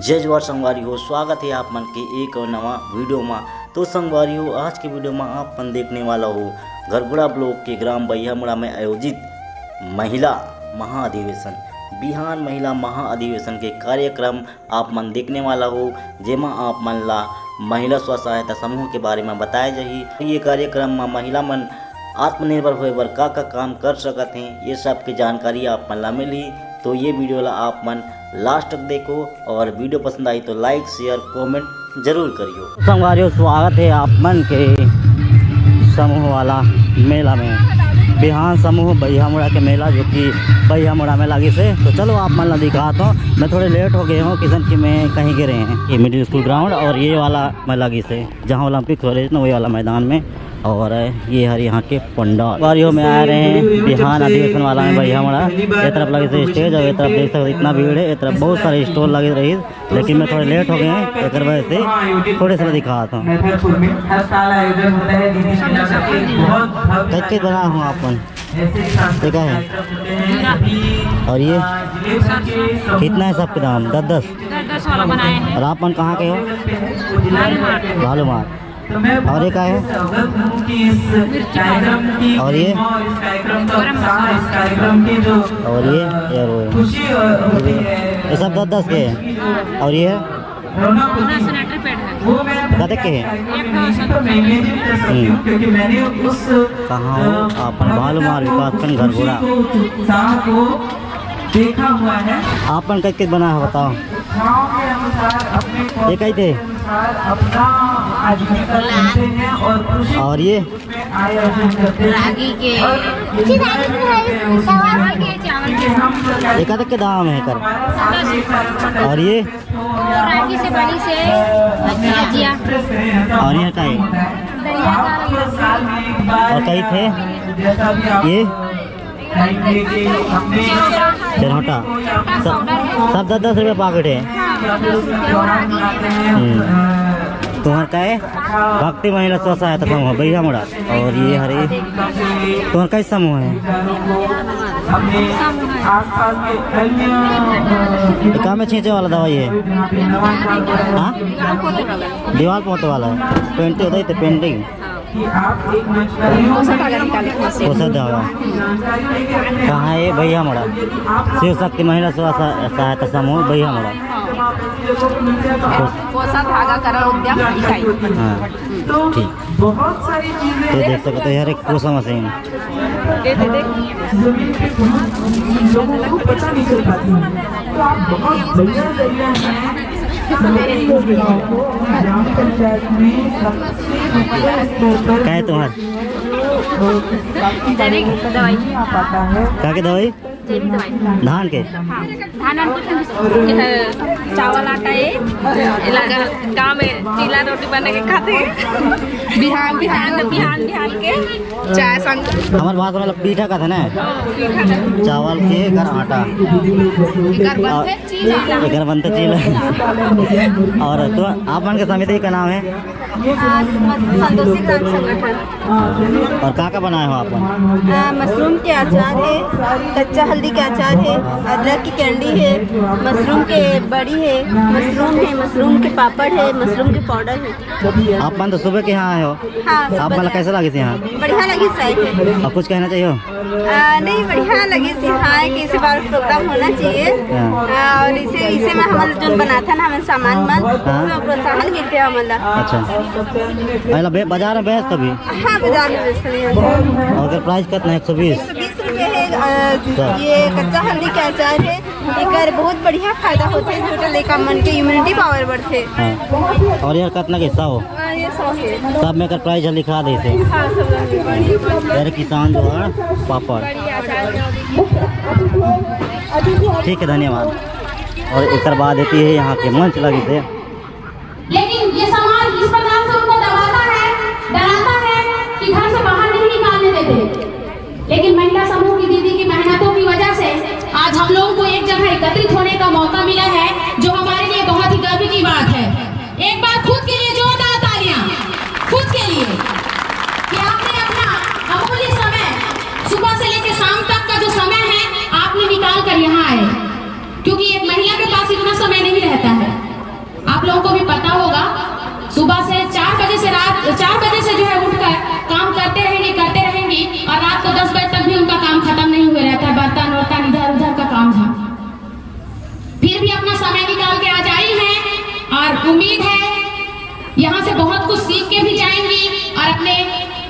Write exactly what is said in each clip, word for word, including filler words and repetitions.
जय जोहार संगवारी हो, स्वागत है आप मन के एक और नवा वीडियो मा। तो संगवारी हो, आज के वीडियो मा आप मन देखने वाला हो घरघोड़ा ब्लॉक के ग्राम बहियामुड़ा में आयोजित महिला महाअधिवेशन, बिहान महिला महाअधिवेशन के कार्यक्रम आप मन देखने वाला हो, जेमा आप मन ला महिला स्व सहायता समूह के बारे में बताया जाही। ये कार्यक्रम मा महिला मन आत्मनिर्भर होए बर का का काम कर सकत हैं, ये सब के जानकारी आप मन ला मिलही। तो ये वीडियो ला आप मन लास्ट तक देखो और वीडियो पसंद आई तो लाइक, शेयर, कमेंट जरूर करियो। संगवारी हो, स्वागत है आप मन के समूह वाला मेला में। बिहान समूह बहियामुड़ा के मेला, जो कि बहियामुड़ा में लगिस हे। तो चलो आप मन ला दिखात हों। मैं थोड़े लेट हो गए हों, किसन कि मैं कहीं गे रहें। ये मिडिल स्कूल ग्राउंड और ये वाला में लगिस हे, जहाँ ओलंपिक हो रहे थे ना, वही वाला मैदान में। और ये हर यहाँ के पंडाल। संगवारी हो, मैं आए रहें बिहान अधिवेशन वाला में बहियामुड़ा। ये तरफ लगिस हे स्टेज और ये तरफ देख सकते इतना भीड़ है, ये तरफ बहुत सारे स्टॉल लगे रही। लेकिन मैं थोड़े लेट हो गए हैं, एकर वजह से थोड़े से दिखात हों। मैथरपुर में हर साल आयोजन होता है दीदी महिला का, एक बहुत भव्य कच्चे बना हूँ आप मन। ऐसे सांस्कृतिक देखा है। कार्यक्रम होते हैं, सभी, और ये? आ, जिले भर के समूह कितना है सबके दाम? दस दस? दस दस वाला बनाए हैं। और आप मन कहाँ के हो? भालूमार। भालूमार। तो मैं और ये क्या है? बहुत अवगत हूँ कि इस कार्यक्रम की और ये? महिमा और इस कार्यक्रम का उत्साह, इस कार्यक्रम की जो, और ये? अ, ये वो है। खुशी, अ, होती है। ये सब दस दस के हैं। और ये? रौनक होती है। सैनिटरी पैड है। वो मैं कतक के है? एक सौ सत्तर। मैं इमेजिन कर सकती हूँ, हम्म। क्योंकि मैंने उस, कहाँ हो? अ, अपन भालूमार विकासखंड घरघोड़ा। खुशी को, उत्साह को देखा हुआ है। आप मन कइसे बना है बताओ। भाव के अनुसार अपने ये कइसे? अनुसार अपना आजीविका चुनते हैं और खुशी और ये? में आय अर्जन करते हैं। रागी के। और enjoy करते हैं उस जीवन को। क्योंकि हम ये कतक के दाम है कर? हमारा साथ में एक कार्यक्रम और ये? रागी से बनी से जिया। और ये का है? दलिया का। और कई थे? ये? चरौटा। सब, सब दस दस रुपये पैकेट है। हम्म। तुम्हार का है? भक्ति महिला स्व सहायता समूह बहियामुड़ा। और ये हरे, तुम्हार कई समूह है? ये का में छींचे वाला दवाई है? हाँ, दीवार पोते वाला है। पेंटिंग होता है तो पेंटिंग। औषध धागा निकाले के मशीन। औषध धागा। कहाँ है? बहियामुड़ा। शिव शक्ति महिला स्व सह-, सहायता समूह बहियामुड़ा। औषध धागा करण उद्यम इकाई। हाँ, ठीक। तो देख सकते हो यार, एक कोसा मशीन। दे, दे, दे। जमीन पे बहुत लोगों को पता नहीं चल पाती है। तो आप बहुत बढ़िया जरिया है। ग्राम पंचायत में सबसे ऊंचे स्तर पर काय तुम्हार? जो, अ, काफी चने की दवाई। आ पाता है। का के दवाई? चने की दवाई। धान के? हाँ, धान, धान के चावल आटा है, लगा गाँव में चीला रोटी बना के खाते हैं। बिहान, बिहान, बिहान, बिहान के चाय संग। हमारे भाषा में पीठा का था ना, चावल के एकर आटा। एकर बनथे चीला। एकर बनथे चीला। और तो आप मन के समिति का नाम है? हाँ, संतोषी ग्राम संगठन। और का का बनाए हो आप मन? आ, मशरूम के अचार है, कच्चा हल्दी के अचार है, अदरक की कैंडी है, मशरूम के बड़ी है, मशरूम है, मशरूम के पापड़ है, मशरूम के पाउडर है। आप मन तो सुबह के यहाँ आए हो। हाँ, आप मन ला कैसे लगिस यहाँ? बढ़िया लगिस है। और कुछ कहना चाहिए? आ, नहीं, बढ़िया लगिस यहाँ कि इसी बार प्रोग्राम होना चाहिए। हाँ। आ, और इसे, इसे में हमन जोन बनाथन हमन सामान मन, हाँ। उसमें प्रोत्साहन मिलथे हमन ला। अच्छा। अइला बे-, बाजार में बेचथो भी? हाँ, बाजार में बेचथन। और एकर प्राइस कितना है? एक सौ बीस? एक सौ बीस रुपये है। अ, अच्छा। ये कच्चा हल्दी के अचार है, एकर बहुत बढ़िया फायदा होथे, छोटे लइका मन के इम्यूनिटी पावर बढ़थे। हाँ। और यार कितना के? सौ? हाँ, ये सौ है। सब में एकर प्राइस लिखा देथे। हाँ, सब में। यार किसान जोहार पापड़। ठीक है, धन्यवाद। और एकर बाद एती है यहाँ के मंच लगिस हे। लेकिन ये समाज इस प्रकार से उनको दबाता है, डराता है कि घर से बाहर नहीं निकालने देते। लेकिन महिला समूह की दीदी की मेहनतों की वजह से आज हम लोगों को एक जगह एकत्रित होने का मौका मिला है, जो हमारे लिए बहुत ही गर्व की बात है। एक बार खुद के लिए जोरदार तालियां, खुद के लिए, कि आपने अपना अमूल्य समय, सुबह से लेकर शाम तक का जो समय है, आपने निकाल कर यहाँ आए, क्योंकि एक महिला के पास इतना समय नहीं रहता है। उम्मीद है यहाँ से बहुत कुछ सीख के भी जाएंगी और अपने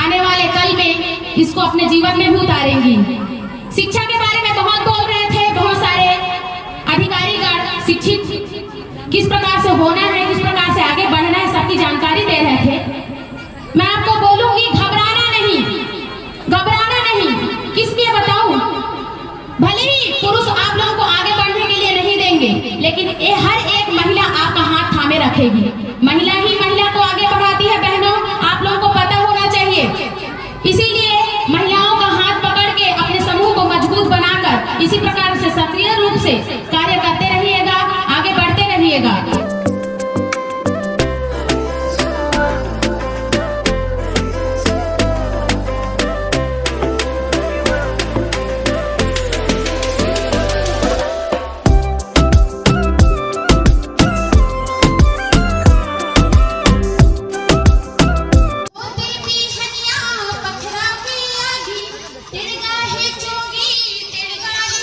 आने वाले कल में इसको अपने जीवन में भी उतारेंगी। शिक्षा के बारे में बहुत बोल रहे थे, बहुत सारे अधिकारीगण शिक्षित किस प्रकार से होना है, किस प्रकार से आगे बढ़ना है, सबकी जानकारी दे रहे थे। मैं आपको बोलूंगी, घबराना नहीं, घबराना नहीं। किस लिए बताऊं? भले ही पुरुष आप लोगों को आगे बढ़ने के लिए नहीं देंगे, लेकिन ये हर एक महिला आपका हाथ थामे रखेगी। महिला ही महिला को आगे बढ़ाती है। बहनों, आप लोगों को पता होना चाहिए। इसीलिए महिलाओं का हाथ पकड़ के अपने समूह को मजबूत बनाकर इसी प्रकार से सक्रिय रूप से कार्य करते रहिएगा, आगे बढ़ते रहिएगा।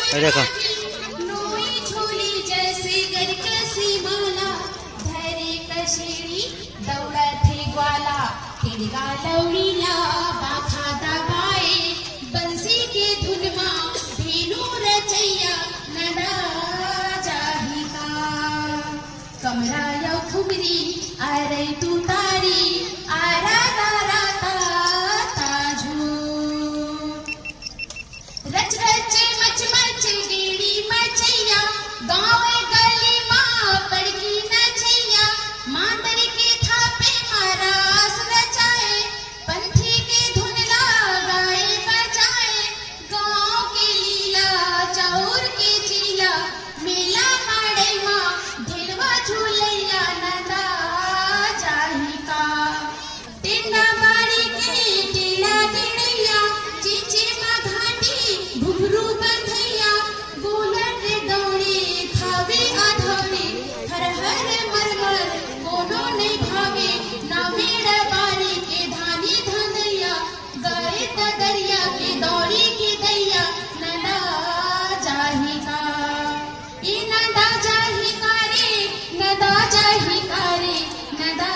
ए देखो। नोई झोली जैसे गरकसी माला, धरे कसेड़ी दौड़त हे ग्वाला, टिड़गा लौड़ी ला बाखा दबाए, बंसी के धुन मा धेनु रचैया नंदा जाही का। कमरा यौ खुमरी, अरई तुतारी, अरा रा रा ता ताजू। रच रच मच मच गेड़ी मचैया, गाँव गली मा पड़की नचैया, मांदर के थापे मा रास रचाए, पंथी के धुन ला गाए बजाए, गाँव के लीला चाउर के चीला, मेला माड़ई मा ढेलवा झूलैया नंदा जाही का। टेंडा बाड़ी के टेला टेड़ैया, चीची मा घाटी घुघरू बंधैया, गोलक दौड़ी खावे अधौड़ी, हर हर मरमर कोनो नइ भावे, ना मेड़ बारी के धानी धंधैया, गए त दरिया के दौड़ी के दैया, नंदा जाही का। ई नंदा जाही का रे, नंदा जाही का रे, नंदा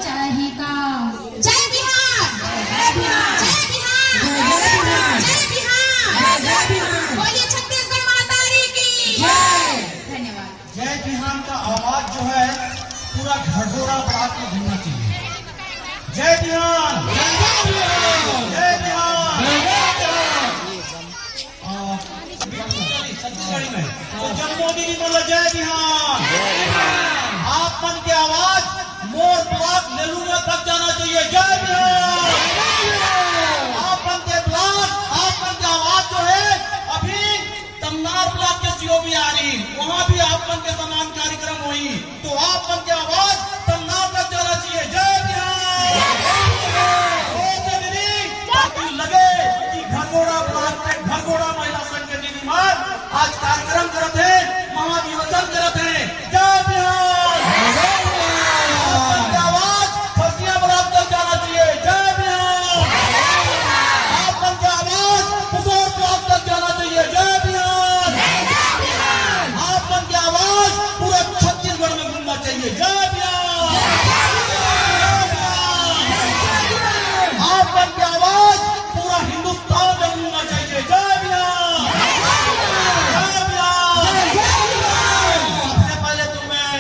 जाही का। जय बिहार, जय बिहार, जय बिहार, जय बिहार। बोलिए छत्तीसगढ़ माता री की। धन्यवाद। जय बिहान का आवाज जो है पूरा घरघोड़ा ब्लॉक में घूमना चाहिए। जय बिहान, जय बिहान। आ, छत्तीसगढ़ी में तो जम्मो दीदी बोलो जय बिहान। आप मन के आवाज मोर ब्लॉक लेलूरा तक जाना चाहिए। जय बिहान। आप मन के ब्लॉक, आप मन के आवाज जो है अभी तमनार ब्लॉक के सीओ भी आ रही, वहाँ भी आप मन के समान कार्यक्रम होई, तो आप मन के आवाज तमनार तक जाना चाहिए। जय बिहान। जय बिहान। जय दीदी, ताकि लगे कि घरघोड़ा ब्लॉक के घरघोड़ा महिला संघ के दीदी मन आज कार्यक्रम करत हे, महाधिवेशन करत हे। जय बिहान। आप मन के आवाज खसिया ब्लॉक तक जाना चाहिए। जय बिहान। आप मन के आवाज पुसौर ब्लॉक तक जाना चाहिए। जय बिहान। आप मन के आवाज पूरा छत्तीसगढ़ में गूंजना चाहिए। जय बिहान। आप मन के आवाज पूरा हिंदुस्तान में गूंजना चाहिए। जय बिहान। जय बिहान। सबसे पहले तो मैं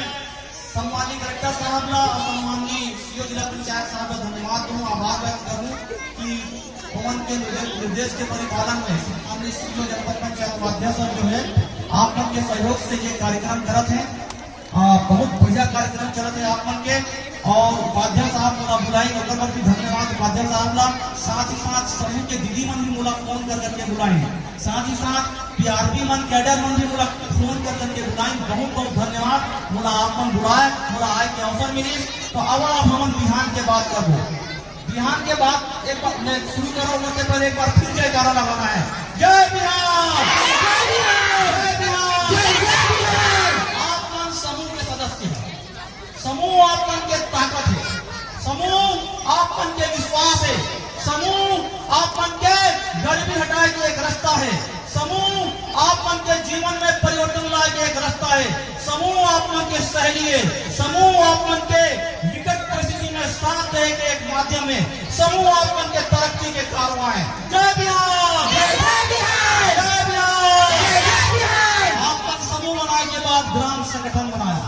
सम्मानित कलेक्टर साहब ला और सम्माननीय सीओ जिला पंचायत साहब ला धन्यवाद दूं, आभार व्यक्त करूं कि पवन के निर्देश, निर्देश के परिपालन में सम्माननीय सीओ जनपद पंचायत उपाध्यक्ष सर जो है आप मन के सहयोग से ये कार्यक्रम करत हैं। आ, बहुत बढ़िया कार्यक्रम चलत है आप मन के और उपाध्यक्ष साहब मोला बुलाइन, ओकर बर भी धन्यवाद उपाध्यक्ष साहब ला। साथ ही साथ समूह के दीदी मन भी मोला फोन कर करके बुलाइन, साथ ही साथ पीआरपी मन, कैडर मन भी मोला फोन कर करके बुलाइन। बहुत बहुत धन्यवाद, मोला आप मन बुलाए, मोला आए के अवसर मिलिस। तो आवा, अब हमन बिहान के बात करबो। बिहान के बात एक बार मैं शुरू करूं, उससे पहले एक बार फिर जयकारा लगाना है। जय बिहान। जय बिहान। आप मन समूह के सदस्य हैं, समूह आप मन के ताकत है, समूह आप मन के विश्वास है, समूह आप मन के गरीबी हटाए के एक रास्ता है, समूह आप मन के जीवन में परिवर्तन लाए के एक रास्ता है, समूह आप मन के सहेली है, समूह आप मन के राज्य में समूह आप मन के तरक्की के कारवां हे। जय बिहार। जय बिहार। जय बिहार। जय बिहार। आप मन समूह बनाए के बाद ग्राम संगठन बनाया,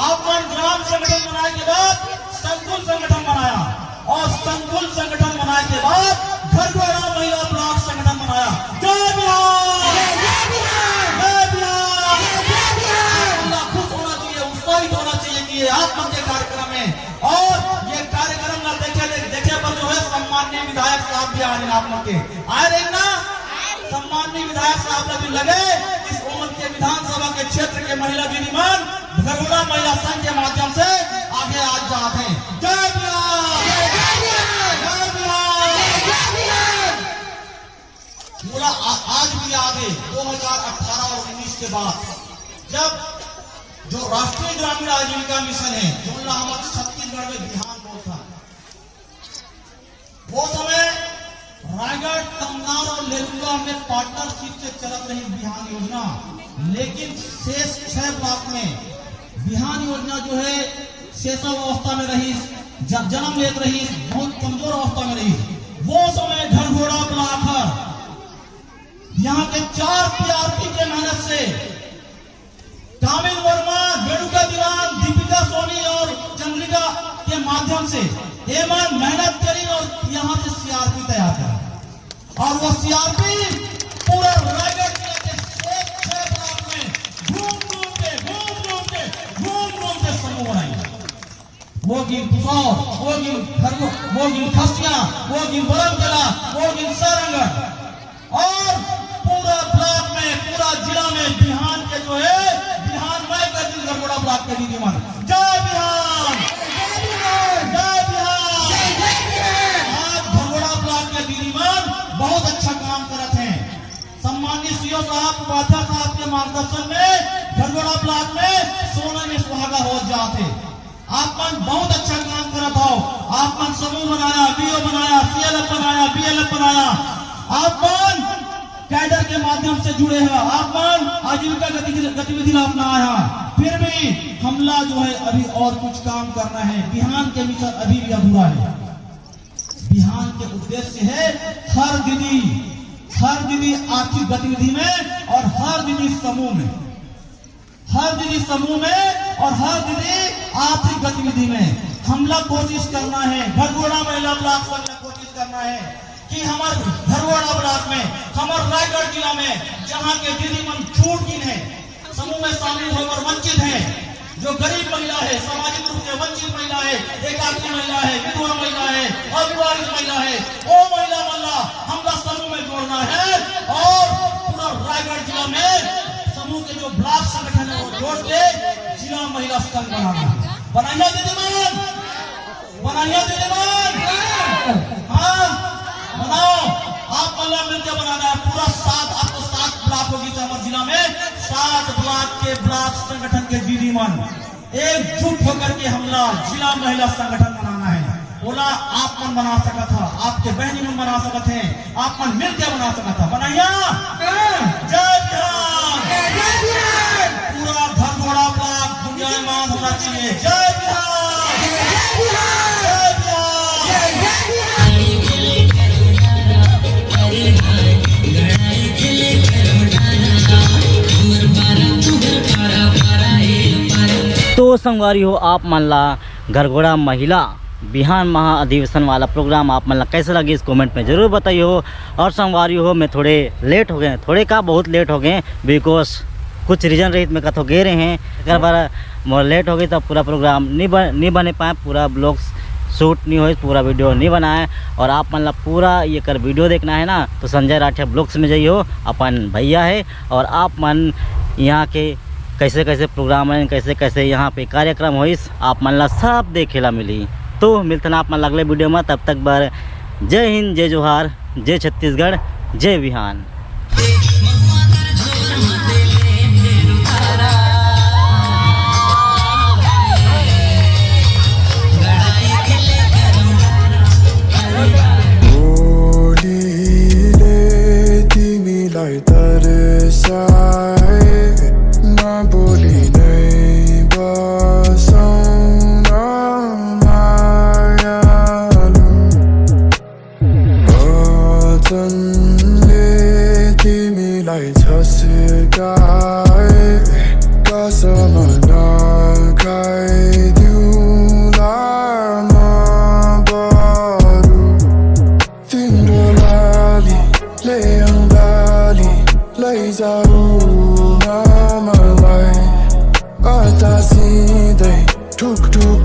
आप मन ग्राम संगठन बनाए के बाद संकुल संगठन बनाया और संकुल संगठन बनाए के बाद घरघोड़ा महिला ब्लॉक संगठन बनाया। जय बिहार। जय बिहार। जय बिहार। जय बिहार। खुश होना चाहिए, उत्साहित होना चाहिए कि ये आप मन के कार्यक्रम हे और ये कार्यक्रम ला देखे, देखे बर जो हे सम्माननीय विधायक साहब भी आए रहिन आप मन के। आए रहिन ना? सम्माननीय विधायक साहब ला भी लगे इस उमरिया विधानसभा के क्षेत्र के महिला दीदी मन घरघोड़ा महिला संघ के माध्यम से आगे आ जात हे। जय बिहार। जय बिहार। जय बिहार। मोला आ-, आज भी याद हे, दो हज़ार अठारह और उन्नीस के बाद, जब जो राष्ट्रीय ग्रामीण आजीविका मिशन हे, जोन ला हमर छत्तीसगढ़ में बिहान बोलथन, वो समय रायगढ़, तमनार और लेलुंगा में पार्टनरशिप से चलत रहिस बिहान योजना, लेकिन शेष छह ब्लॉक में बिहान योजना जो हे, सेसव अवस्था में रहिस, जब जन्म लेत रहिस, बहुत कमजोर अवस्था में रहिस। वो समय घरघोड़ा ब्लॉक हर यहाँ के चार सीआरपी के मेहनत से, कामिन वर्मा, रेणुका दीवान, दीपिका सोनी और चंद्रिका के माध्यम से एमन मेहनत करिन और यहाँ से सीआरपी तैयार करिन। और वो सीआरपी पूरा रायगढ़ जिला के छह, छह ब्लॉक में घूम घूम के, घूम घूम के, घूम घूम के समूह बनाइन। वो गिन पुसौर, वो गिन खरगो-, वो गिन खसिया, वो गिन बरमकेला, वो गिन सारंगढ़ और पूरा ब्लॉक में, पूरा जिला में बिहान के जो हे, बिहान मय कर दिन घरघोड़ा ब्लॉक के दीदी मन। जय बिहान। जय बिहान। आज घरघोड़ा ब्लॉक के दीदी मन बहुत अच्छा काम करत हे। सम्मानित सीओ साहब, उपाध्यक्ष साहब के मार्गदर्शन में घरघोड़ा ब्लॉक में सोना में सुहागा हो जात हे। आप मन बहुत अच्छा काम करत हव। आप मन समूह बनाया, बीओ बनाया, सीएलएफ बनाया, बीएलएफ बनाया। आप मन कैडर के माध्यम से जुड़े हव, आप मन आजीविका गतिविधि, गतिविधि ला अपनाए हव। फिर भी हमला जो हे अभी और कुछ काम करना हे। बिहान के मिशन अभी भी अधूरा हे। बिहान के उद्देश्य हे हर दीदी, हर दीदी आर्थिक गतिविधि में और हर दीदी समूह में, हर दीदी समूह में और हर दीदी आर्थिक गतिविधि में हमला कोशिश करना हे। घरघोड़ा महिला ब्लॉक संघ ला कोशिश करना हे कि हमर घरघोड़ा ब्लॉक में, हमर रायगढ़ जिला में जहाँ के दीदी मन छूट गिन हे, समूह में शामिल होय बर वंचित हे, जो गरीब महिला हे, सामाजिक रूप से वंचित महिला हे, एकाकी महिला हे, विधवा महिला हे, अविवाहित महिला हे, वो महिला मन ला हमला समूह में जोड़ना हे और पूरा रायगढ़ जिला में समूह के जो ब्लॉक संगठन हे, वो जोड़ के जिला महिला संघ बनाना हे। बनाइया दीदी मन, बनाइया दीदी मन। हाँ, बनाओ। आप मन ला मिलके बनाना हे। पूरा सात, अब तो सात ब्लॉक होगे हमर जिला में, सात ब्लॉक के ब्लॉक संगठन के दीदी मन एकजुट होकर के हमला जिला महिला संगठन बनाना हे। ओला आप मन बना सकत हव, आपके बहिनी मन बना सकत हे, आप मन मिलके बना सकत हव। बनाइया? जय बिहान। जय बिहान। पूरा घरघोड़ा ब्लॉक गुंजायमान होना चाहिए। जय बिहान। जय बिहान। जय बिहान। तो संगवारी हो, आप मन ला घरघोड़ा महिला बिहान महाअधिवेशन वाला प्रोग्राम आप मन ला कैसे लगिस, comment में जरूर बताइयो। और संगवारी हो, मैं थोड़े लेट हो गए, थोड़े का बहुत लेट हो गए, because कुछ रीजन रहिस, मैं कथों गे रहे हंव, एकर बर मोर लेट हो गइस, त पूरा प्रोग्राम नी बन, नी बने पाए, पूरा ब्लॉग्स शूट नी होइस, पूरा वीडियो नी बनाए। और आप मन ला पूरा एकर वीडियो देखना हे ना, तो संजय राठिया ब्लॉग्स में जाइयो, अपन भैया हे। और आप मन यहाँ के कैसे कैसे प्रोग्राम हे, कैसे कैसे यहाँ पे कार्यक्रम होइस, आप मन ला सब देखे ला मिली। तो मिलथन आप मन ला अगले वीडियो में, तब तक बर जय हिंद, जय जोहार, जय छत्तीसगढ़, जय बिहान। बोलीले तिमीलाई तर्साए, नबोली नै बसौँ न माया। Zauna malai, ata sidai, tuk tuk